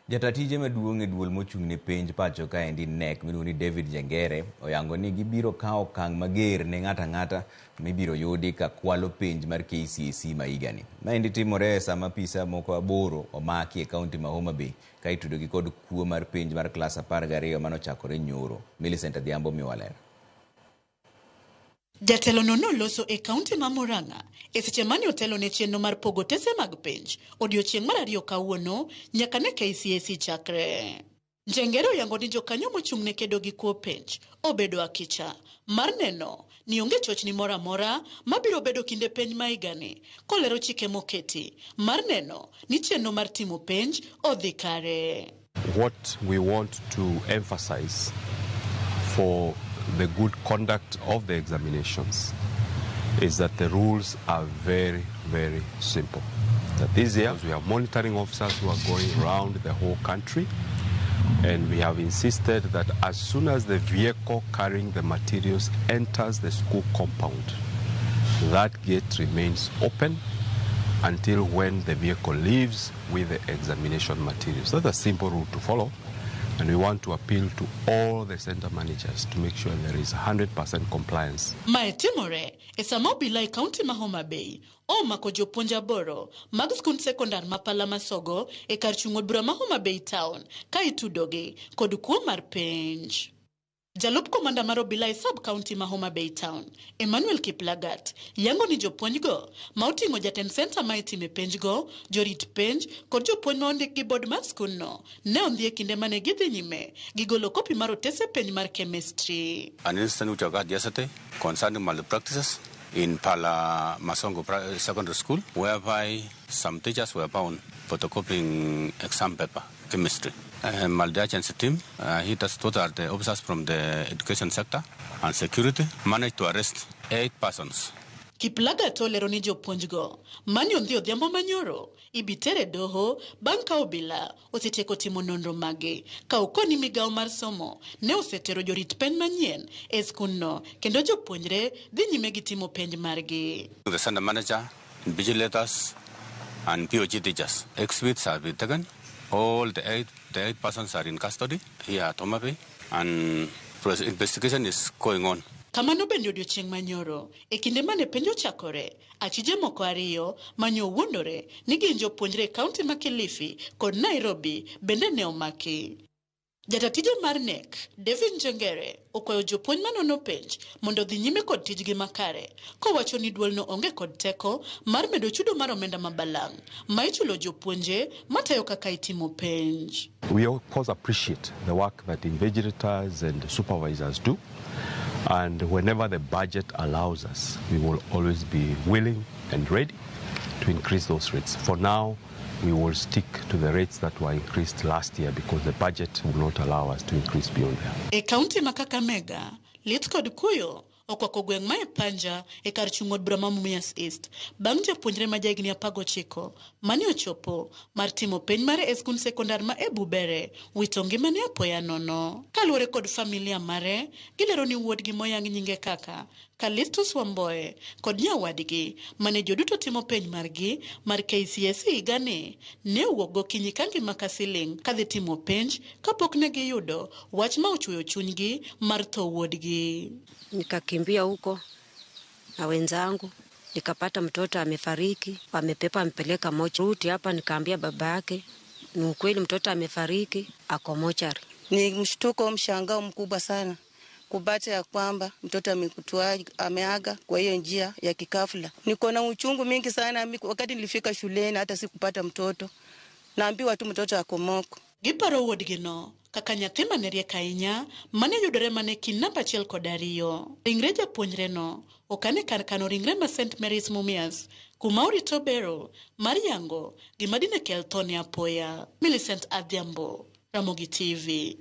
Jata tije maduong' e duol mochung' ne penj pacho kaendi KNEC miluongo ni David Njengere oyango ni gibiro kawo okang' mager ne ng'ato ang'ata mibiro yudi ka kwalo penj mar KCSE ma higani. Maendi timore e sama apisa moko aboro omaki e kaunti ma Homa Bay ka itudogi kod kuo mar penj mar klas 12 manochakore nyoro. Millicent Adhiambo miwa ler. Jatelono noloso e kaunti ma Murang'a e seche mane otelo ne chenro mar pogo otese mag penj odiochieng' mar ariyo kawuono nyaka ne KCSE chakre. Njengere oyango ni jokanyo mochung' ne kedo gi kuo penj obedo akicha mar neno ni onge chochni moro amora mabiro bedo kinde penj ma higani kolero chike moketi mar neno ni chenro mar timo penj odhi kare. What we want to emphasize for the good conduct of the examinations is that the rules are very, very simple. That this year we have monitoring officers who are going around the whole country, and we have insisted that as soon as the vehicle carrying the materials enters the school compound, that gate remains open until when the vehicle leaves with the examination materials. That's a simple rule to follow, and we want to appeal to all the center managers to make sure there is 100% compliance. Mae timore e sama obila e kaunti ma Homa Bay omako jopuonj aboro mag skund sekondar ma Pala Masogo e kar chung' od bura ma Homa Bay Town ka itudogi kod kuo mar penj. Jalup komanda mar obila e sub county ma Homa Bay Town, Emmanuel Kiplagat, yango ni jopuonjgo ma oting'o jatend senta ma itime penjgo, jorit penj kod jopuonj ma ondik gi board mar skundno ne ondhi e kinde mane gidhi nyime gi golo kopi mar otese penj mar chemistry. An incident which occurred yesterday concerning malpractices in Pala Masongo Secondary School, whereby some teachers were found photocopying exam paper, chemistry. Multi-agency team, he does those are the officers from the education sector and security, managed to arrest 8 persons. Kiplagat olero ni jopuonjgo mane ondhi odhiambo manyoro ibiter e doho bang' ka obila osetieko timo nonro mage ka okoni migawo mar somo ne osetero jorit penj manyien e skundno kendo jopuonjre dhi nyime gi timo penj margi. The center manager, invigilators and POG teachers. Exhibits have been taken. All the eight persons are in custody here at Homa Bay, and investigation is going on. Kamano bende odiochieng' manyoro e kinde mane penj ochakore, achije moko ariyo mane owuondore ni gin jopuonjre e kaunti ma Kilifi kod Nairobi bende ne omaki. Jata tije mar KNEC, David Njengere, okwayo jopuonj manono penj mondo odhi nyime kod tijgi makare, kowacho ni duolno onge kod teko mar medo chudo mar omenda ma balang' ma ichulo jopuonje matayo kaka itimo penj. We of course appreciate the work that invigilators and supervisors do, and whenever the budget allows us, we will always be willing and ready to increase those rates. For now, we will stick to the rates that were increased last year because the budget will not allow us to increase beyond there. E kaunti ma Kakamega, lit kod kuyo okwako gweng' ma e Panja e kar chung' od bura ma Mumias East bang' japuonjre ma jahigni 19 mane ochopo mar timo penj mare e skund sekondar ma Ebubere wito ngimane apoya nono. Kaluwore kod familia mare, gilero ni wuodgi moyang nyinge kaka Kalistus Wamboe kod nyawadgi mane joduto timo penj margi mar KCSE higani ne owuok gokinyi ka ngima ka siling' kadhi timo penj kapok ne giyudo wach ma ochwoyo chunygi mar tho wuodgi. Nikakimbia huko na wenzangu nikapata mtoto amefariki, wamepepa amepeleka mochari. Rudi hapa nikaambia baba yake ni ukweli mtoto amefariki, ako mochari. Ni mshtuko, mshangao mkubwa sana kupata ya kwamba mtoto amekutua, ameaga kwa hiyo njia ya kikafla. Niko na uchungu mingi sana. Wakati nilifika shuleni hata sikupata mtoto, naambiwa tu mtoto ako morgue. Giparo wuodgino kaka nyathi mane riek ahinya mane yudore mana e kind namba 1 kod 2. Ringre japuonjreno okan e kar kano ringre ma St Mary's Mumias kuma orito bero mar yango gima dine kel thone apoya. Millicent Adhiambo, Ramogi TV.